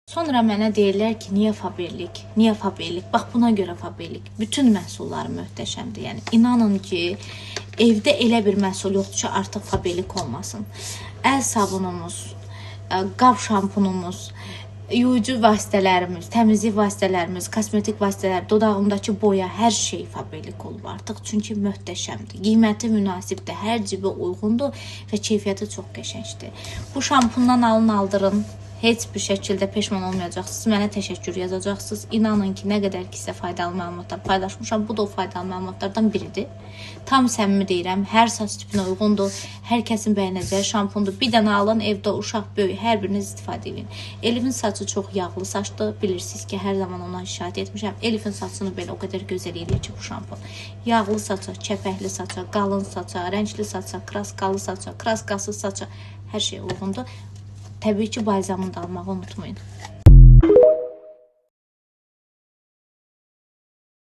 Sonra mənə deyirlər ki, niyə Faberlic? Niyə Faberlic? Bax buna görə Faberlic. Bütün məhsulları möhtəşəmdir. Yəni inanın ki, evdə elə bir məhsul yoxdur ki, artıq Faberlic olmasın. Əl sabunumuz, qab şampunumuz, yuyucu vasitələrimiz, təmizlik vasitələrimiz, kosmetik vasitələr, dodağımdakı boya, hər şey Faberlic olub artıq. Çünki möhtəşəmdir. Qiyməti münasibdir, hər cibə uyğundur və keyfiyyəti çox qəşəngdir. Bu şampundan alın, aldırın. Heç bir şəkildə peşman olmayacaqsınız. Mənə təşəkkür yazacaqsınız. İnanın ki, nə qədər ki sizə faydalı məlumatlar paylaşmışam, bu da o faydalı məlumatlardan biridir. Tam səmimi deyirəm, hər saç tipinə uyğundur. Hər kəsin bəyənəcəyi şampundur. Bir dənə alın, evdə uşaq, böyük, hər biriniz istifadə edin. Elifin saçı çox yağlı saçdır. Bilirsiniz ki, hər zaman ona şikayət etmişəm. Elifin saçını belə o qədər gözəl eləyir ki, bu şampun. Yağlı saça, kəpəkli saça, qalın saça, rəngli saça, kraskalı saça, kraskasız saça, hər şey uyğundur. Təbii ki, balzamını da almağı unutmayın.